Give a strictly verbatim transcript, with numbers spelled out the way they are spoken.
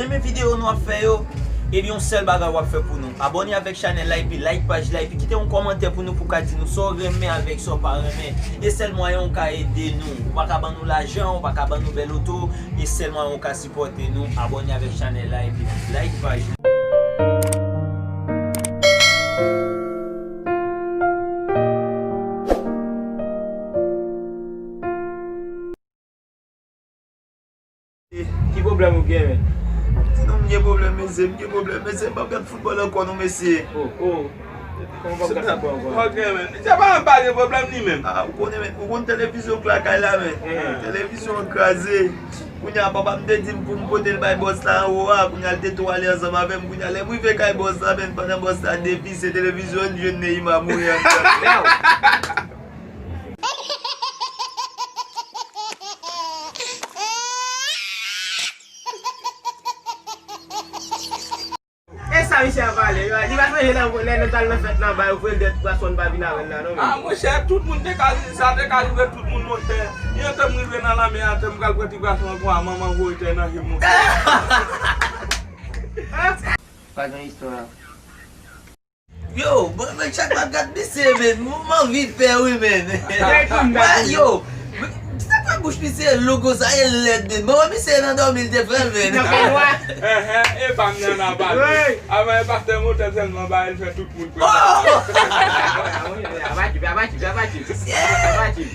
Renmen videyo nou ap fè yo, ebyen yon sèl bagay w ap fè pou nou. Abòne avèk chanèl la epi like paj la epi kite yon kòmantè pou nou pou w ka di nou sa w renmen avèk sa w pa renmen. E sèl mwayen w ka ede nou. Ou pa ka ban nou lajan, ou pa ka ban nou bèl oto, e sèl mwayen w ka sipòte nou. Abòne avèk chanèl la epi like paj la. Ki pwoblèm ou gen, menn? Di non, m gen pwoblèm, mesye, m gen pwoblèm, mesye, m p ap gad foutbòl ankò non, mesye. Oh, oh. Kòman w p ap gad foutbòl ankò? Ok, menn. Se pa menm pa gen pwoblèm li menm. Ah, ou konnen, menn, ou konn televizyon k lakay la, menn. Televizyon an kraze. Kounye a, papa m te di m pou m pote l bay bòs la anwo a. Kounye a, l te tou ale ansanm avè m. Kounye a, lè m rive kay bòs la, menn, pandan bòs la depise televizyon, m jwenn Neymar mouri anndan. E sa misye ap pale, yo, li pa sonje nan lè nou t al nan fèt nan ba, yo voye l dèyè ti gason, n pa vin avè l la non, menn. Ah, monchè, tout moun te ka, sa te ka rive tout moun monchè. Yon te m rive nan lanmè a, te m pral pran ti gason an, manman voye tè nan je m monchè. Pa gen istwa. Yo, mwen, mwen chak m ap gad misye, men, m, m anvi pè, wi, men. Mwen, yo, men, sa fè bouch misye lou konsa, e lèd, men. Mwen, misye nan dòmi, l te fè l, men. Nan fè nwa. Ehe, e pa m nan nan pale. Wi. Avan e pastè monte sèlman, ba, el fè tout moun pè. Oh! Apachi, apachi, apachi. Yeah! Apachi.